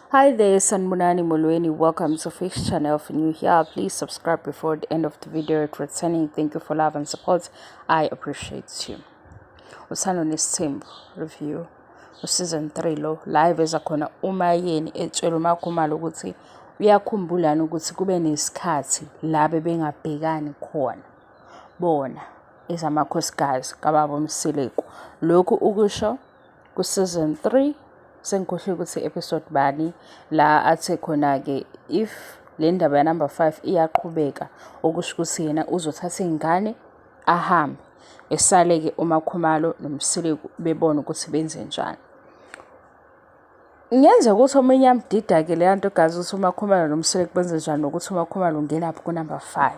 Hi there, Sanbonani Molweni. Welcome to Fish Channel. If you're new here, please subscribe before the end of the video. If returning, thank you for love and support. I appreciate you. Uthando Nesithembu review season 3 lo live eza khona uMayeni etshela uMakhumalo ukuthi uyakhumbulani ukuthi kube nesikhathi la bebengabhekani khona bona ezamakhosikazi kababa uMseleku. Lokhu ukusho ku-season 3, sengikhohlwe ukuthi episode bani la athe khona-ke if le ndaba ya-number 5 iyaqhubeka, okusho ukuthi yena uzothatha iy'ngane ahambe, esale-ke uMakhumalo noMseleku bebone ukuthi benze njani. Kungenzeka ukuthi omunye iyamdida-ke leya nto gazi ukuthi uMakhumalo noMseleku benze njani nokuthi uMakhumalo ungenaphi ku-number 5.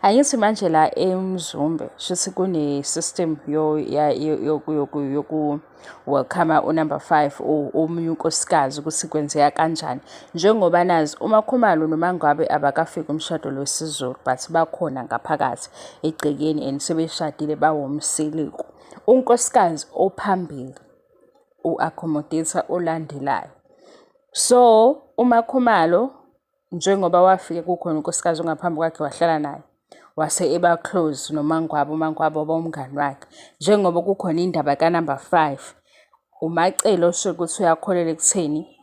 Angithi manje la eMzumbe shuthi kune-system yoku-welcome u-number 5 omunye unkosikazi ukuthi kwenzeka kanjani. Njengoba nazi uMakhumalo noMaNgwabe abakafiki umshado lwesiZulu but bakhona ngaphakathi egcekeni and sebeshadile bawoMseleku. Unkosikazi ophambili u-accommodate olandelayo. So uMakhumalo njengoba wafika kukhona unkosikazi ongaphambi kwakhe wahlala naye, wase eba close noMaNgwabe, uMaNgwabe waba umngani wakhe. Njengoba kukhona indaba ka-number 5, uMaCele osho ukuthi uyakholelwa ekutheni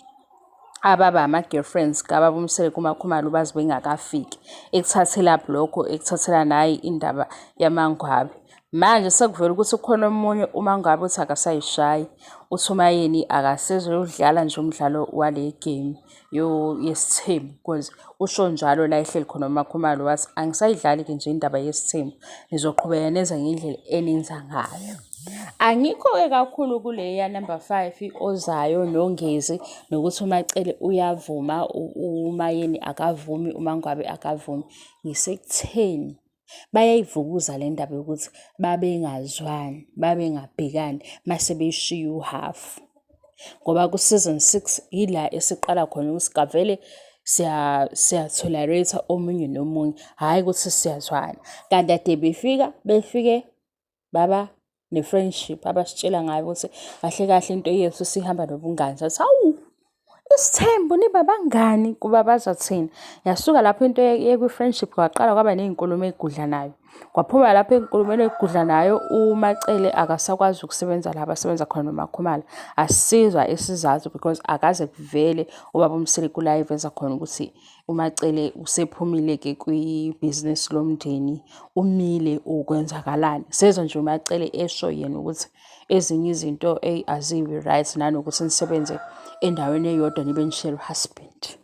ababa ama-girlfriends kababa uMseleku uMakhumalo baze bengakafiki. Ekuthathelaphi lokho, ekuthathela naye indaba yaMaNgwabe. Manje sekuvela ukuthi kukhona omunye uMaNgwabe uthi akasayishayi, uthi uMayeni akasezuyodlala nje umdlalo wale game yesithembu because usho njalo la ehleli khona uMakhumalo wathi angisayidlali-ke nje indaba yesithembu, nizoqhubeka nenze ngendlela enenza ngayo. Angikho-ke kakhulu kule ya-number 5 ozayo noNgezi nokuthi uMaCele uyavuma, uMayeni akavumi, uMaNgwabe akavumi. Ngisekutheni bayayivukuza le ndaba yokuthi babengazwani, babengabhekani mase beshiya uhhafu. Ngoba ku-season 6 yila esiqala khona ukuthi kavele siya-tolerate omunye nomunye, hhayi ukuthi siyazwana. Kanti ade befika, befike baba ne-friendship abasitshela ngayo ukuthi kahle kahle into yethu sihamba nobungani. Sathi hawu, isithembu niba bangani kubabaza thina. Yasuka lapho into yekwi-friendship kwaqala kwaba ney'nkulumo ey'gudlanayo. Kwaphuma lapho ey'nkulumeni ey'gudlanayo uMaCele akasakwazi ukusebenza la abasebenza khona noMakhumalo. Asizwa isizathu because akaze kuvele ubaba uMseleku la eveza khona ukuthi uMaCele usephumile-ke kwibhizinisi lomndeni, umile ukwenzakalani. Sezwa nje uMaCele esho yena ukuthi ezinye izinto eyi azibi right nanokuthi nisebenze endaweni eyodwa nibe nishere u-husband.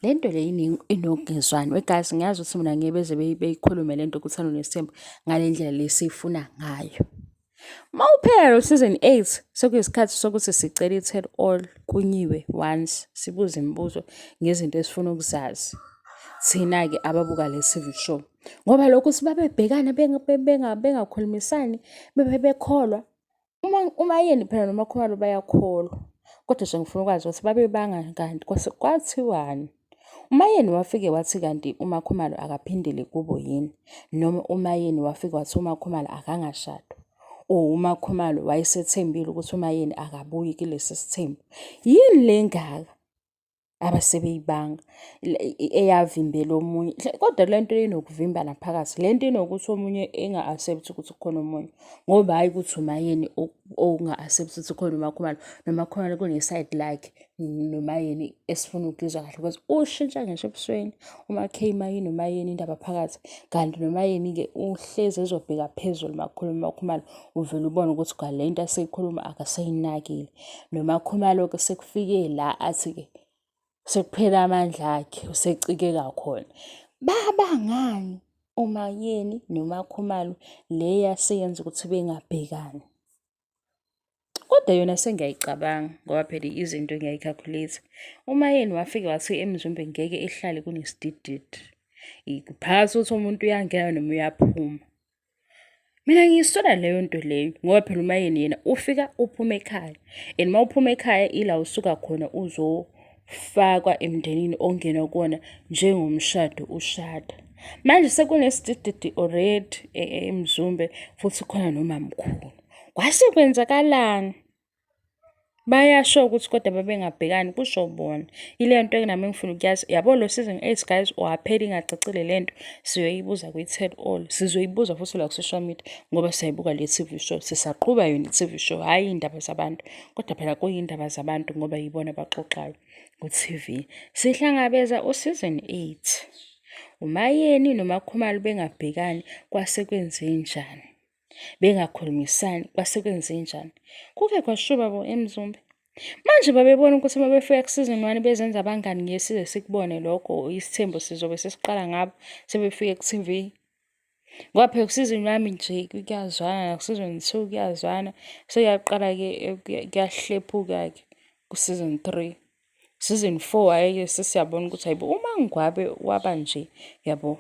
Le nto le inokungezwani. We guys, ngiyazi ukuthi mina ngeke beze beyikhulume le nto kuThando Nesithembu ngale ndlela le esiyifuna ngayo. Uma uphela lo season 8 sekuyisikhathi sokuthi sicele i-tell all kunyiwe once sibuze imibuzo ngezinto esifuna ukuzazi. Thina-ke ababuka le TV show. Ngoba lokhu sibabebhekana bengakhulumisani bebe bekholwa. Uma uMayeni phela noMakhumalo bayakholwa. Kodwa nje ngifuna ukwazi ukuthi babebanga kanti kwathiwani. UMayeni wafike wathi kanti uMakhumalo akaphindele kubo yini? Noma uMayeni wafike wathi uMakhumalo akangashadwa? Or uMakhumalo wayesethembile ukuthi uMayeni akabuyi kulesi sithembu? Yini le ngaka abasebeyibanga eyavimbela omunye? Kodwa le nto inokuvimbana phakathi, le nto inokuthi omunye enga-accept-i ukuthi kukhona omunye. Ngoba hhayi ukuthi uMayeni onga-accept-i ukuthi kukhona uMakhumalo, noMakhumalo kune-side lakhe noMayeni esifuna ukuyizwa kahle because ushintsha ngisho ebusweni uMaKay Mayeni noMayeni indaba phakathi. Kanti noMayeni-ke uhlezi ezobheka phezulu makukhuluma uMakhumalo, uvele ubone ukuthi kwale nto aseyikhuluma akasayinakile. NoMakhumalo-ke sekufike la athi-ke sekuphela amandla akhe usecikeka khona. Babangani uMayeni noMakhumalo le yaseyenza ukuthi bengabhekani. Kodwa yona sengiyayicabanga ngoba phela izinto ngiyayi-calculate. UMayeni wafike wathi eMzumbe ngeke ehlale kunesidididi. Phakathi ukuthi umuntu uyangena noma uyaphuma. Mina ngiyisola leyo nto leyo ngoba phela uMayeni yena ufika uphuma ekhaya and uma uphuma ekhaya ila usuka khona uzofakwa emndenini ongena kuwona njengomshado ushada. Manje sekunesidididi already eMzumbe futhi khona nomamkhulu. Kwase kwenzakalani? Bayasho ukuthi kodwa babengabhekani kusho bona. Ile nto-ke nami engifuna ukuyazi. Yabo lo season 8 guys waphela ingacacile le nto. Siyoyibuza kwi-tell all. Sizoyibuza futhi la ku-social media ngoba siyayibuka le TV show. Sisaqhuba yona i-TV show, hhayi iy'ndaba zabantu. Kodwa phela kuyiy'ndaba zabantu ngoba yibona abaxoxayo ku-TV. Sihlangabeza u-season 8. UMaYeni noMaKhumalo bengabhekani kwase kwenzenjani? Bengakhulumisani kwase kwenzenjani? Kuke kwashuba bo eMzumbe. Manje babebona ukuthi uma befika ku-season 1 bezenza abangani ngeke size sikubone lokho isithembu sizobe sesiqala ngabo sebefike ku-TV. Ngoba phela ku-season 1 nje kuyazwana naku-season 2 kuyazwana sekuyaqala-ke kuyahlephuka-ke ku-season 3. Season 4 hhayi-ke sesiyabona ukuthi hayibo uma Ngwabe waba nje yabo.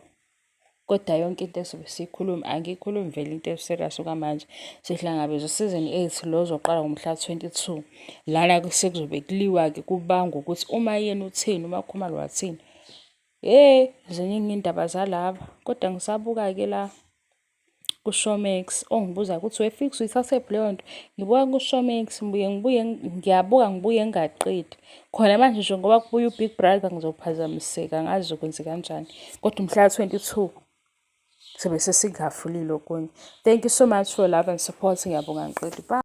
Kodwa yonke into esobe siyikhuluma angiyikhulumi vele into e-serious okwamanje. Sihlangabeza u-season 8 lo ozoqala ngomhla 22. Lana sekuzobe kuliwa-ke kubangwa ukuthi uma yena uthini uMaKhumalo wathini. Hhe ziningi iy'ndaba zalaba kodwa ngisabuka-ke la kuShowmax ongibuza ukuthi we-Fix uyithathephi leyo nto. Ngibuka kuShowmax ngibuye ngibuye ngiyabuka ngibuye ngingaqedi. Khona manje nje ngoba kubuya uBig Brother ngizophazamiseka angazi zokwenze kanjani. Kodwa umhla ka-22 sobe sesingafulile okunye. Thank you so much for love and support. Ngiyabonga ngiqedi. Bye.